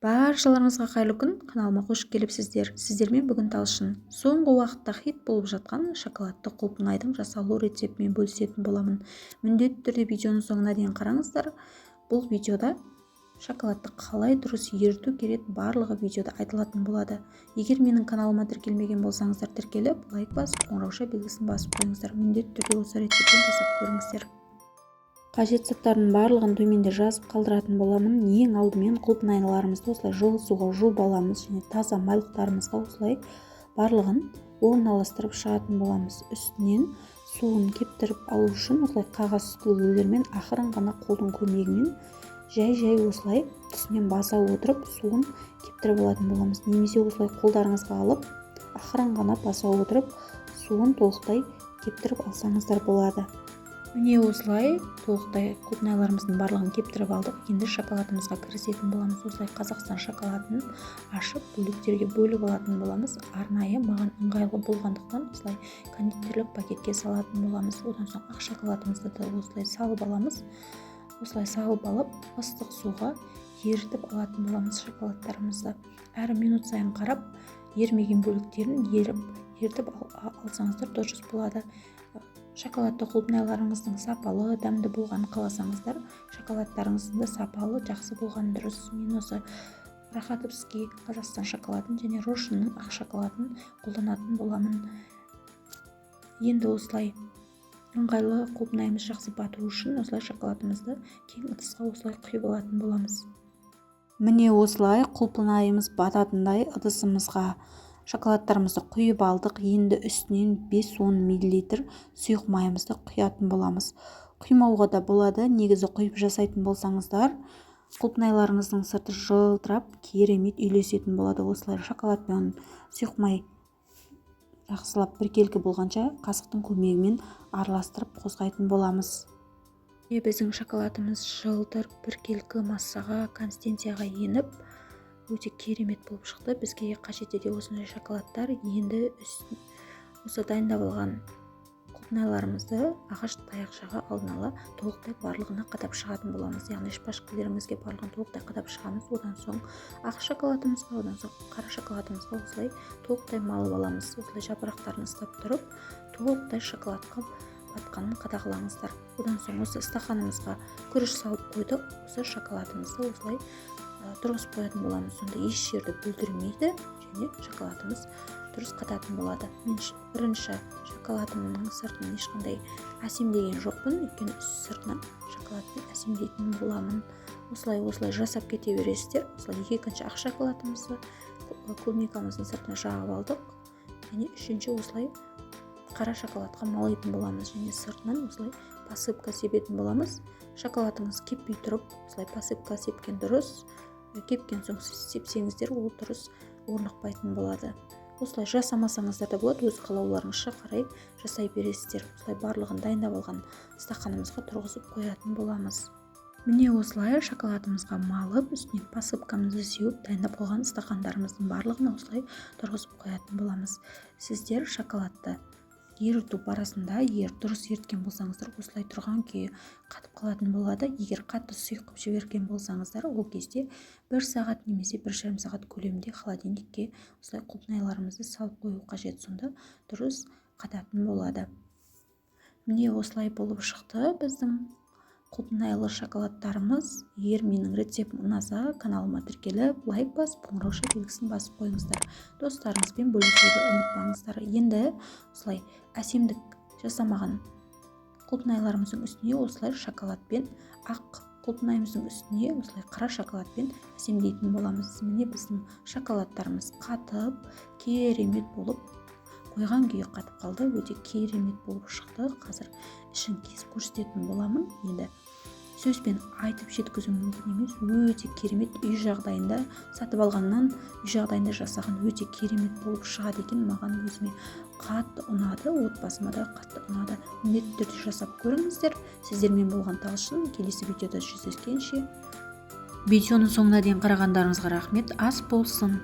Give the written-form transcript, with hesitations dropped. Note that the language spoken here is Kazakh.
Баршаларыңызға қайырлы күн! Каналыма қош келіпсіздер! Сіздермен бүгін Талшын. Соңғы уақытта хит болып жатқан шоколадты құлпынайдың жасалу рецептімен бөлісетін боламын. Міндетті түрде видеоның соңына дейін қараңыздар. Бұл видеода шоколадты қалай дұрыс еріту керек, барлығы видеода айтылатын болады. Егер менің каналыма тіркелмеген болсаңыздар, тіркеліп, лайк басып, қоңырауша белгісін басып қойыңыздар. Міндетті түрде осы рецептпен жасап көріңіздер. Қажет заттардың барлығын төменде жазып қалдыратын боламын. Ең алдымен құлпынайларымызды осылай жылы суға жуып аламыз және таза майлықтарымызға осылай барлығын орналастырып шығатын боламыз. Үстінен суын кептіріп алу үшін осылай қағаз сүзгілермен ақырын ғана қолдың көмегімен жай-жай осылай үстінен баса отырып, суын кептіріп алатын боламыз. Немесе осылай қолдарыңызға алып, ақырын ғана баса отырып, суын толықтай кептіріп алсаңыздар болады. Міне, осылай толықтай құлпынайларымыздың барлығын кептіріп алдық. Енді шоколадымызға кірісетін боламыз. Осылай Қазақстан шоколадын ашып, бөліктерге бөліп алатын боламыз. Арнайы маған ыңғайлы болғандықтан, осылай кондитерлік пакетке салатын боламыз. Одан соң ақ шоколадымызды да осылай салып аламыз. Осылай салып алып, ыстық суға ерітіп алатын боламыз шоколадтарымызды. Әр минут сайын қарап, ерімеген бөліктерін ерітіп алсаңыздар, дұрыс болады. Шоколадты құлпынайларыңыздың сапалы, дәмді болғанын қаласаңыздар, шоколадтарыңыздың да сапалы, жақсы болғаны дұрыс. Мен осы Рахатовский Қазақстан шоколадын және Рошеннің ақ шоколадын қолданатын боламын. Енді осылай ыңғайлы, құлпынайымыз жақсы бату үшін осылай шоколадымызды кең ыдысқа осылай құйып алатын боламыз. Міне, осылай құлпынайымыз бататындай ыдысымызға шоколадтарымызды құйып алдық. Енді үстінен 5-10 мл сұйық майымызды құятын боламыз. Құймауға да болады. Негізі құйып жасайтын болсаңыздар, құлпынайларыңыздың сырты жылтырап, керемет үйлесетін болады. Осылай шоколад пен сұйық май жақсылап біркелкі болғанша қасықтың көмегімен араластырып, қозғайтын боламыз. Біздің шоколадымыз жылтыр, біркелкі массаға, консистенцияға еніп, өте керемет болып шықты. Бізге қажетті де осындай шоколадтар. Енді осы дайындап алған құлпынайларымызды ағаш таяқшаға алдын ала толықтай барлығына қадап шығатын боламыз, яғни шпажкалерімізге барлығын толықтай қадап шығамыз. Одан соң ақ шоколадымызға, одан соң қара шоколадымызға осылай толықтай малып аламыз. Осылай жапырақтарын ұстап тұрып, толықтай шоколадқа батқанын қадағалаңыздар. Одан соң осы стақанымызға күріш салып қойдық. Осы шоколадымызды осылай тұрғызып қоятын боламыз. Сонда еш жерді бүлдірмейді және шоколадымыз дұрыс қататын болады. Мен бірінші шоколадымның сыртын ешқандай әсемдеген жоқпын, өйткені сыртынан шоколадпен әсемдейтін боламын. Осылай, осылай жасап кете бересіздер. Осылай екінші ақ шоколадымызды клубникамыздың сыртына жағып алдық және үшінші осылай қара шоколадқа малайтын боламыз және сыртынан осылай посыпка себетін боламыз. Шоколадыңыз кеппей тұрып осылай посыпка сепкен дұрыс. Кепкен соң сепсеңіздер, ол дұрыс орнықпайтын болады. Осылай жасамасаңыздар да болады, өз қалауларыңызша қарай жасай бересіздер. Осылай барлығын дайындап алған стақанымызға тұрғызып қоятын боламыз. Міне, осылай шоколадымызға малып, үстіне посыпкамызды сеуіп, дайындап қойған стақандарымыздың барлығын осылай тұрғызып қоятын боламыз. Сіздер шоколадты еріту барысында, егер дұрыс еріткен болсаңыздар, осылай тұрған күйі қатып қалатын болады. Егер қатты сұйық қылып жіберген болсаңыздар, ол кезде 1 сағат немесе 1,5 сағат көлемінде холодильникке осылай құлпынайларымызды салып қою қажет. Сонда дұрыс қататын болады. Міне, осылай болып шықты біздің құлпынайлы шоколадтарымыз. Егер менің рецептім ұнаса, каналыма тіркеліп, лайк басып, қоңырауша белгісін басып қойыңыздар. Достарыңызбен бөлісуді ұмытпаңыздар. Енді осылай әсемдік жасамаған құлпынайларымыздың үстіне осылай шоколадпен, ақ құлпынайымыздың үстіне осылай қара шоколадпен әсемдейтін боламыз. Міне, біздің шоколадтарымыз қатып, керемет болып, қойған күйі қатып қалды. Өте керемет болып шықты. Қазір ішін кесіп көрсететін боламын. Енді сөзбен айтып жеткізу мүмкін емес, өте керемет. Үй жағдайында, сатып алғаннан үй жағдайында жасаған өте керемет болып шығады екен. Маған өзіме қатты ұнады, отбасыма да қатты ұнады. Міндетті түрде жасап көріңіздер. Сіздермен болған Талшын. Келесі видеода жүздескенше! Видеоның соңына дейін қарағандарыңызға рахмет. Ас болсын!